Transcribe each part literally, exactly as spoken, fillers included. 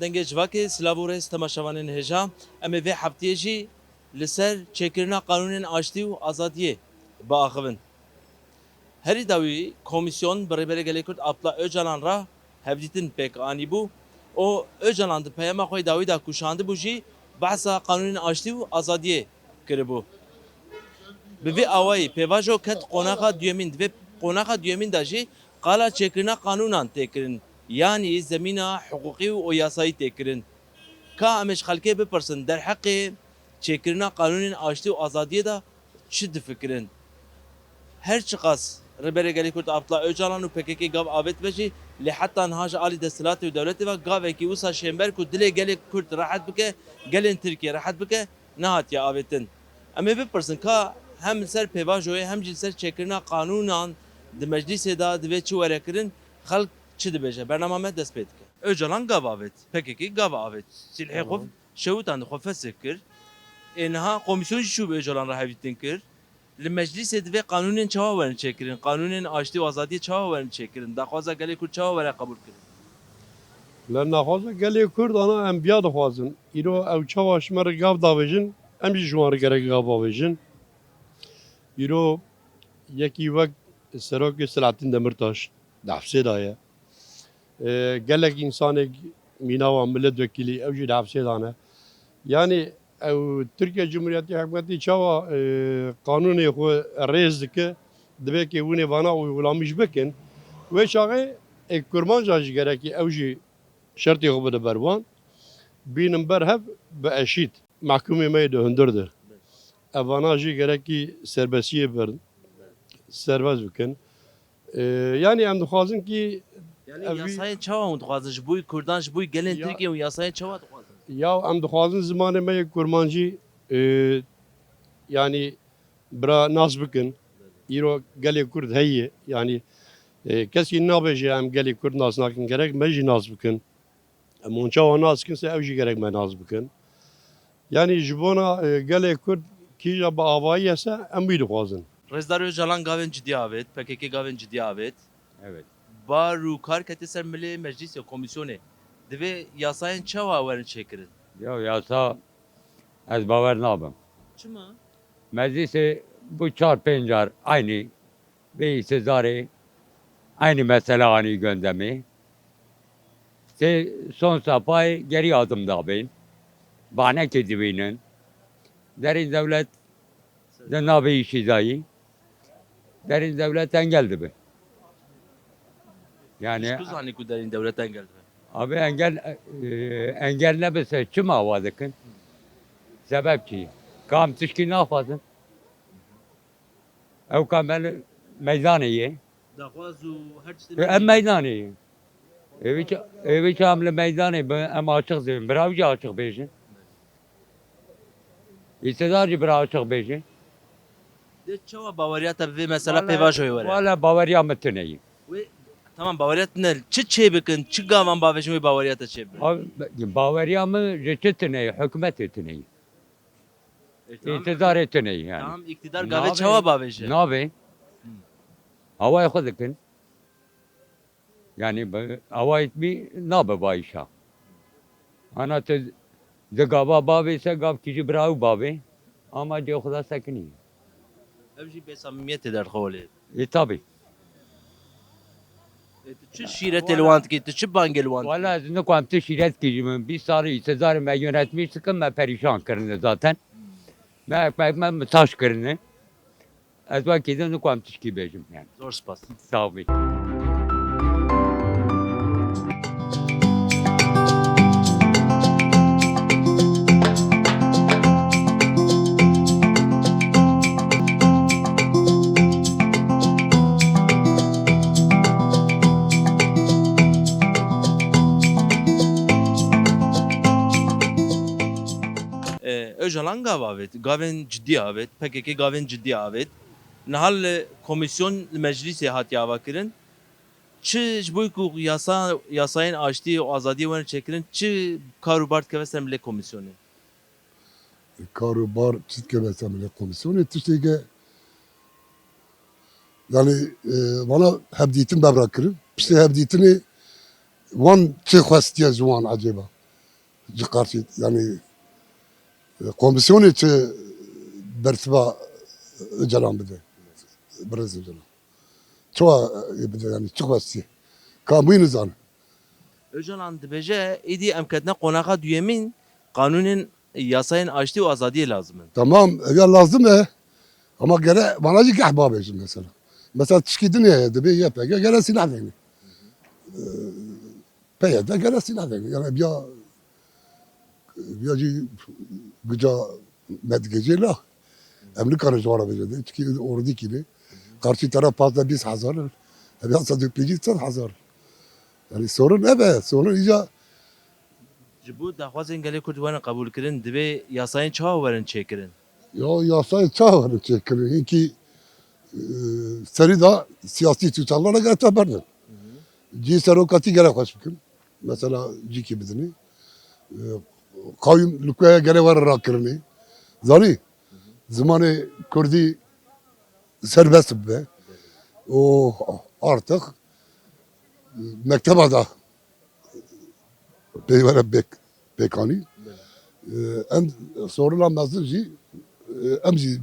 Dengê civakê, silav û rêz temaşevanên hêja. Em ê vê heftiyê jî li ser çêkirina qanûnên aştî û azadiyê biaxivin. Herî dawî komîsyon bi Rêberê Gelê Kurd Abdullah Ocalan re hevdîtin pêk anîbû û Ocalan di peyama xwe yê dawî de ku şandibû jî behsa qanûnên aştî û azadiyê kiribû. Bi vî awayî pêvajo ket qonaxa duyemîn. Di vê qonaxa duyemîn de jî qala çêkirina qanûnan tê kirin, yanî zemîna hiqûqî û yasayî tê kirin. Ka em ê ji xelkê bipirsin, derheqê çêkirina qanûnên aştî û azadiyê de çi difikirin? Her çiqas Rêberê Gelê Kurd Abdullah Ocalan û P K K gav avêtibe jî, lê heta niha ji alî desthilatê û dewletê ve gavekî wisa şênber ku dilê gelê Kurd rehet bike, gelên Tirkiye rehet bike, nehatiye avêtin. Em ê bipirsin ka hem li ser pêvajoyê hem jî li ser çêkirina qanûnan di meclîsê de divê çi were kirin, xelk çi dibêje? Bernama me dest pê dike. Ocalan gav avêt, P K K gav avêt. Silhê xwe Tamam. şewitand, xwe fesih kir. Ê niha komîsyon jî çû bi Ocalan re hevdîtin kir. Li meclîsê divê qanûnên çawa werin çêkirin? Qanûnên aştî û azadiyê çawa werin çêkirin? Daxwaza gelê Kurd çawa were qebûl kirin? Li naxwaza gelê Kurd ana em viya dixwazin. Îro ew çawa ji me re gav davêjin, em jî ji wan re gerek gav bavêjin. Îro yekî wek Serokê Selahattin Demirtaş di hepsê de ye. E, gelek însanek mîna wan milletvekîlî, ew jî di hepsê de ne. Yanî ew Tirkiye Cumhuriyetê hikûmetê çawa, e, qanûnê xwe rêz dike, divê kê hûn ê vana uygulamîş bikin. Wê çaxê ê Kurmancan jî gerekî ew jî şertê xwe bide ber wan. Bînin ber hev bi eşît. Mehkûmê me yê di hundir de. Evana jî gerekî serbestiyê birin. Serbest bikin. Ee, yanî em dixwazin kî Yani ev yasayên çawa hûn dixwazin? Ji bo Kurdan, ji bo gelên Ya- Tirkiye hûn yasayên çawa dixwazin? Ya em dixwazin zimanê me yê Kurmancî, e, yanî bira nas bikin. Îro gelê Kurd heye. Yanî, e, kesî nabêje em gelê Kurd nas nakin. Gerek me jî nas bikin. Em hûn çawa nas dikin, se ew jî gerek me nas bikin. Yanî ji bona, e, gelê Kurd kîja bi avayî ye se em wî dixwazin. Rêzdar Ocalan gavên cidî avêt, P K K gavên cidî avêt. Evet. Bar û kar kete ser milê meclîsê, komîsyonê. Divê yasayên çawa werin çêkirin? Ya yasa ez bawer nabim. Çima? Meclîsê bu çar pênc car aynî vê îtizarê aynî mesele anî gündemê. Tê son sapayê gerî adim dabên. Bahnekê dibînin. Derîn dewlet de nabê îşî dayî. Derîn dewlet engel dibe. Yani Ji ku zanî ku derîn dewlet engel dibe? Abi engel, e, engel nebise çima awa dikin? Sebep çi? Kam tişkî naxwazin. Ew ka me li meydanê ye. Daxwaz û her tiştê Em meydanê ye. Êvî ça-, êvî çam li meydanê bi, em açiq zî, bira wî jî açiq bêjin. Îtidar jî bira açiq bêjin. De çawa baweriya te bi vê mesela Wala, pêvajoyê were? Wala baweriya min tune ye. Wê, tamam, baweriya tune. Çi çê bikin, çi gavan bavêjin wê baweriya te çê bikin? Abi, baweriya min ji çi tune ye? Hikûmetê tune ye. E, tamam. Îtidarê tune ye yani. Tamam, îktidar gavê çawa bavêje? Nabê. Hı. Awayê xwe dikin. Yani bi-, awayê mi nabe bayişa. Ana tu di gava bavê se gav kî jî bira ew bavê. Ama cê xwe da sekinî. Ev jî bêsamîmiyetê derdixe holê. E, tabi. E, tu çi şîretê li wan dikî, tu çi bangê li wan dikî? Wala ez nikom tu şîret kî ji min. Bîst salî îtidarê me yönetmiş dikin, me perîşan kirine zaten. Me ekmek me mitaş kirine. Ez wekî din nikom tişkî bêjim yani. Zor spas. Sağ ol. E, Ocalan gav avêt, gavên cidî avêt, P K K gavên cidî avêt. Niha li komîsyon li meclîsê hatiye avakirin. Çi ji bo ku yasa, yasayên aştiyê û azadiyê werin çêkirin, çi kar û bar dikeve ser milê komîsyonê? Kar û bar çi dikeve ser milê komîsyonê? Tiştê ke, yani, e, vana hevdîtin bevra kirin. Piştê hevdîtinê wan çi xwestiye ji wan ecêba? Ji qarşî, yanî, e, komîsyonê çi bersiva Ocalan bide? Birêz Ocalan. Çawa, e, bide, yanî çi xwestiye? Ka em wî nizanin. Ocalan dibêje, êdî em ketine qonaxa duyemîn, qanûnên, yasayên aştî û azadiyê lazim in. Tamam, ev ya lazim e. Ama gere vana jî geh babêjin mesela. Mesela tişkî din heye, dibê Y P G gere sîlah vêne. E, P Y D gere sîlah vêne. Yani ya Ya jî guca me digêjê la. Em nikarin ji wan re bêjin. Çikî ordî kî ne. Qarşî taraf pazdeh bîst hezar in. Em ya sed û pêncî sed hezar. Yani sorun ev e. Sorun îca Ji bo daxwazên gelê Kurd werin qebûlkirin, divê yasayên çawa werin çêkirin? Ya yasayên çawa werin çêkirin? Hinkî, e, serî da siyasî sûcanlara gere te berdin. Cî serokatî gere xweş bikin. Mesela cîkî bidinî. E, Qawîm li ku ye gere were rakirinê. Zanî? Zimanê kurdî serbest bibe. Û artık mekteba da pê were pêk, pêkanî. E, em soruna mezin jî, e, em jî,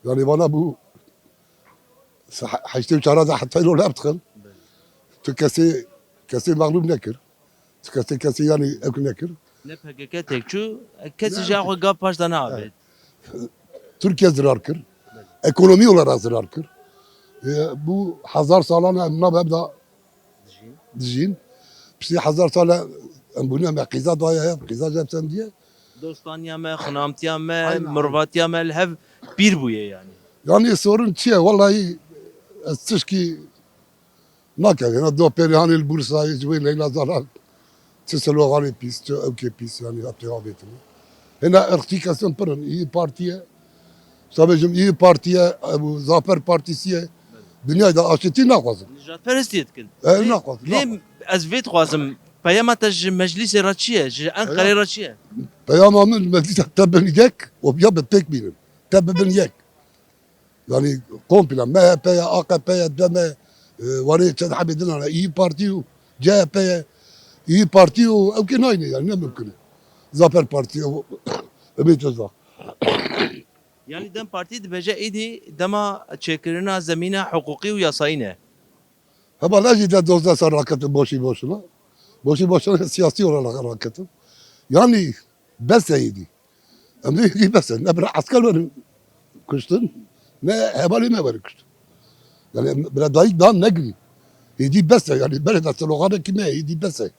yani vana bû se-, heştê û çar de heta îro lev dixin. Tu kesê, kesê mexlûb nekir. Tu kesê, kesê yani ew nekir. Ne P K K têk çû, kesî Ne jî xwe gav paş de neavêt. Türkiye zirar kir. Ekonomî olarak zirar kir. E, bu hezar salan em nabem da dijîn. Piştî hezar sal e, em bûne me qîza daye hev, qîza jeb sendiye. Dostaniya me, xunamtiya me, Aynen. Mirvatiya me li hev pîr bûye yani. Yani sorun çi ye? Vallahi ez tişkî nakim. Hena do Perihanê li Bursayê ji wê Leyla Zalan. Çi sloganê pîs, çi ewkê pîs, yani heptê avêtin. Hena irqçî kesin pir in. İYİ Parti ye. Sabê jim İYİ Parti ye, ew Zafer Partisi ye. Dinyayê de aşitî naxwazin. Nijadperestiyê dikin. E, Lê, naxwazin, lê naxwazin. Ez vê dixwazim, peyama te ji meclîsê re çi ye? Ji Enqerê re çi ye? Peyama min meclîsa te bin yek û ya bi pêk bînin. Te bibin yek. Yani komple M H P ye, A K P ye, D E M e, e, warê çend hebê din hene. İYİ Parti û C H P ye. İYİ Parti û ew kê nayne yani, ne mümkün e. Zafer Partisi û Ümit Özdağ. Yani DEM Partî dibêje êdî dema çêkirina zemîna hiqûqî û yasayî ne. Hema ne jî de dozdeh sal raketin boşî boşuna. Boşî boşuna siyasî olarak raketin. Yani bes e êdî. Em dê êdî bes e. Ne bira esker werin kuştin, ne hevalê me werin kuştin. Yani em bira dayik dan negirî. Êdî bes e. Yani berê de sloganekî me êdî bes e.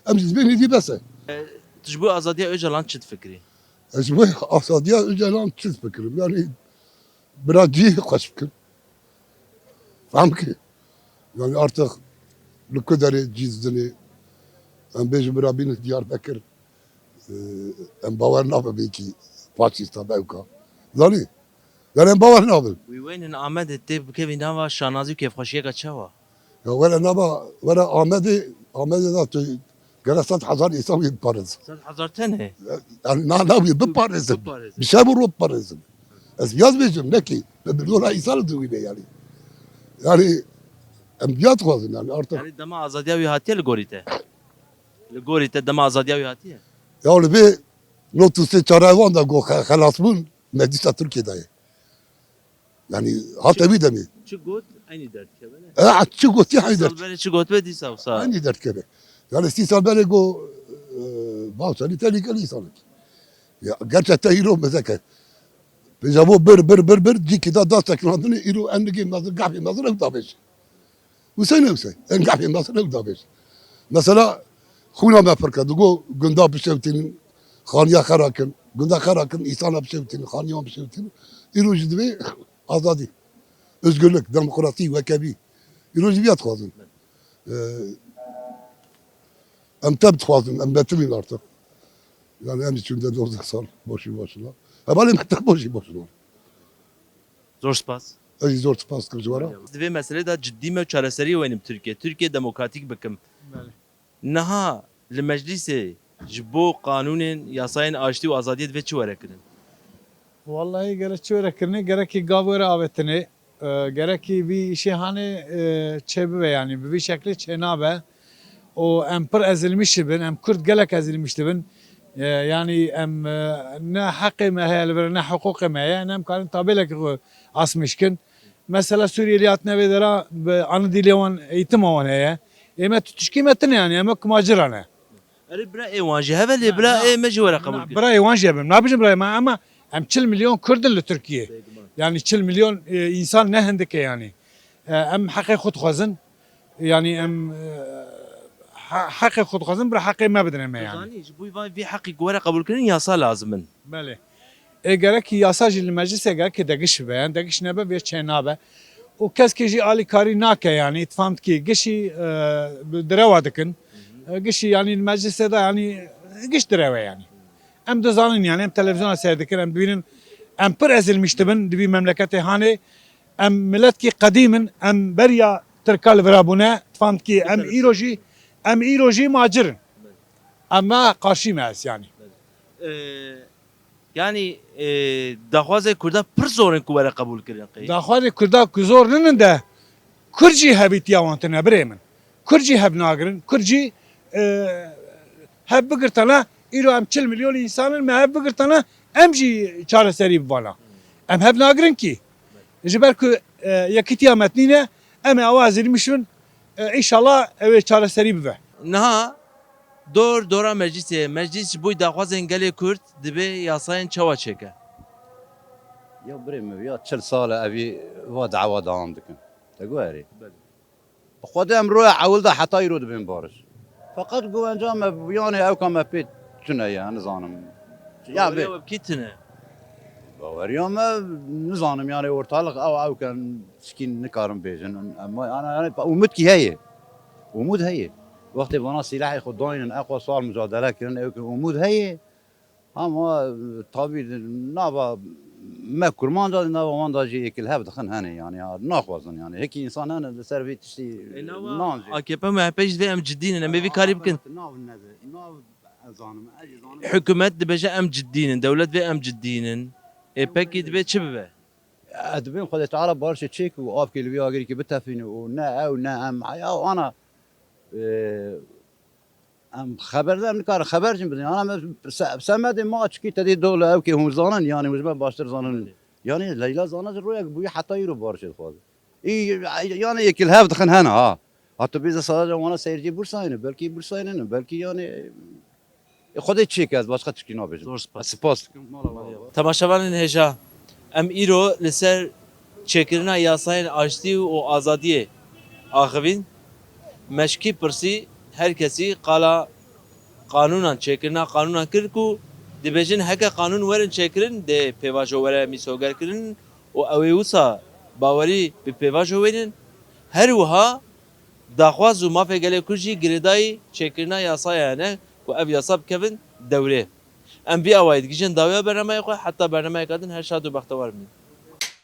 Em jî dibên êdî bes e. E, tu ji bo azadiya Ocalan çi difikirî? Ez ji bo azadiya Ocalan çi difikirim? Yani bira cî xweş bikin. Fehm ki. Yani artık li ku derê cî didinê, em bêjin bira bînin Diyarbekir, e, em bawer nabin vêkî faşîsta be ewka. Zanî? Yani em bawer nabin. Wî weynên Amedê tê bikevî nava şanazî û kêfxweşiyeka çawa? Ya were nava, were Amedê, Amedê da tu gere sed hezar însan wî biparêzin. Sed hezar tenê? Yani na, na wî biparêzin. Biparêzin. Bi şev û roj biparêzin. Ez yaz bêjim, nekî. Bi milyona însan li dû wî be yani. Yani em ya dixwazin yani artık. Yani dema azadiya wî hatiye li gorî te? Li gorî te dema azadiya wî hatiye? Ya li vê not û sê çare wan de got xe-, xelas bûn, meclisa Tirkiyê de ye. Yani hate wî demê. Çi got, eynî derdikeve ne? E, çi got ya eynî derd. Sî sal berê çi got be dîsa wisa. Eynî derdikeve. Yani sî sal berê got, e, Bawşanî tehlikeli insanek. Ya gerçekten îro mezek e. Pêjavo bir, bir, bir, bir, cîkî da da sekinandinê îro endikê mezin, gahvê mezin ew davêj. Wisa ne wisa. Engehê me sene davêj. Mesela xwîna me pir ke, digo gunda bişewtînin, xaniya xera kin, gunda xera kin, îsana bişewtînin, xaniyan bişewtînin. Îro jî divê azadî, özgürlük, demokrasî, wekevî. Îro jî viya dixwazin. Ee, em teb dixwazin, em betilîn artık. Yani em çûn de dozdeh sal, boşî boşuna. Hevalê me te boşî boşuna. Zor spas. Ez jî zor spas dikim ji we re. Di vê meselê de ciddî me û çareseriyê wenim Tirkiye. Tirkiye demokratîk bikim. Belê. Niha li meclîsê ji bo qanûnên, yasayên aştî û azadiyê divê çi were kirin? Wallahî gerek çi were kirinê, gerekî gav were avêtinê. E, gerekî vî îşê hanê, e, çêbibe, yanî bi vî şeklê çênabe. Û em pir ezilmiş dibin, em Kurd gelek ezilmiş dibin. E, yanî em, e, ne heqê me heye li vir, ne hiqûqê me heye, ne em karin tabêlekê xwe asmîş kin. Mesela Sûriyelî hatine vê dera, bi anî dîlê wan eğitima wan heye. Ê me tu tişkî me tine yanî, em wek macira ne. Erê bira ê wan jî heve lê bira ê me jî were qebûl kir. Bira ê wan jî hebe. Nabêjim bira ê me, ama em çil milyon Kurd in li Tirkiyê. Yanî çil milyon, e, însan ne hindik e yanî. E, em heqê xwe dixwazin. Yanî em, e, he-, heqê xwe dixwazin, bira heqê me bidin em ê yanî. Zanî, ji bo vê, vê heqî ku were qebûlkirin yasa lazim in. Belê. Ê gerekî yasa jî li meclisê gerekî degiş bibe, yanî degiş nebe vê çê nabe. Û keskî jî alîkarî nake yanî, tu fam dikî, gişî, e, bi direwa dikin. E, gişî yanî li meclisê de yanî giş direwe yanî. Em dizanin yanî, em televîzyona seyr dikin, em dibînin, em pir ezilmiş dibin, dibî memleketê hanê. Em miletkî qedîm in, em beriya Tirka li vira bûne, tu fam dikî, em îro jî, em îro jî macir in. Em me qarşî me ez yanî. Ee, yanî, e, daxwazê Kurda pir zor in ku were qebûl kirin qey? Daxwazê Kurda ku zor ninin de, Kurd jî hevîtiya wan tune birê min. Kurd jî hev nagirin, Kurd jî, e, hev bigirtana, îro em çil milyon însan in, me hev bigirtana, em jî çareserî bibana. Em hev nagirin kî. Ji ber ku, e, yekîtiya me nîne, em ê awa ezilmiş bin, e, înşallah ew ê çareserî bibe. Niha dor dora meclîsê ye. Meclîs ji bo daxwazên gelê Kurd dibê yasayên çawa çêke? Ya birê min, ya çil sal e evî va dawa dewam dikin. Te guherî? Belê. Bi Xwedê em roya ewil de heta îro dibên bariş. Feqet guvenca me, yanê ewka me pê tune ye, nizanim. Ya bê. Baweriya we bi kî tune? Baweriya me, nizanim, yanê ortalix ew ewke, tişkî nikarim bêjin. Em, ana, yanê, umid kî heye. Umud heye. Wextê vana sîlehê xwe daynin, eqwa sal mucadele kirin, ewke umud heye. Ama, e, tabî nava me kurmanca, nava wan da jî êkil hev dixin hene, yanî, ya, naxwazin, yanî. Hikî însan hene li ser vê tiştî nan jî. A K P M H P jî divê em cidî nin, em ê vî karî bikin. Nav nebe, nav ez zanim, ez jî zanim. Hikûmet dibêje em cidî nin, dewlet vê em cidî nin. Ê pekî divê çi bibe? Ez dibêm Xwedê Teala barişê çêk û avkê li vî agirîkî bitefîne û ne ew, ne em, ya ana, e, Em xeber de em nikarin xeber jî bidin. Ana me se-, semedê ma çikî te dî dol ew kê hûn zanin, yanî hûn ji me baştir zanin. Belê. Yanî Leyla zana ji royek bûyî heta îro barişê dixwaze. Î, yanî yekî li hev dixin hene ha. Ha tu bêze sadece wana seyircî Bursayê ne, belkî Bursayê ne, belkî yanî, e, Xwedê çêke ez başqa tişkî nabêjim. Zor spas. Ez spas dikim. Mala we. Temaşevanên hêja, em îro li ser çêkirina yasayên aştî û azadiyê axivîn. Me ji kî pirsî, her kesî qala qanûnan, çêkirina qanûnan kir ku dibêjin heke qanûn werin çêkirin, dê pêvajo were mîsogerkirin û ew ê wisa bawerî bi pêvajo wênin. Her wiha daxwaz û mafê gelê Kurd jî girêdayî çêkirina yasaya ne ku ev yasa bikevin dewrê. Em vî awayî digihîjin dawiya bernameyê xwe, heta bernameyeka din her şad û bextewar bimînin.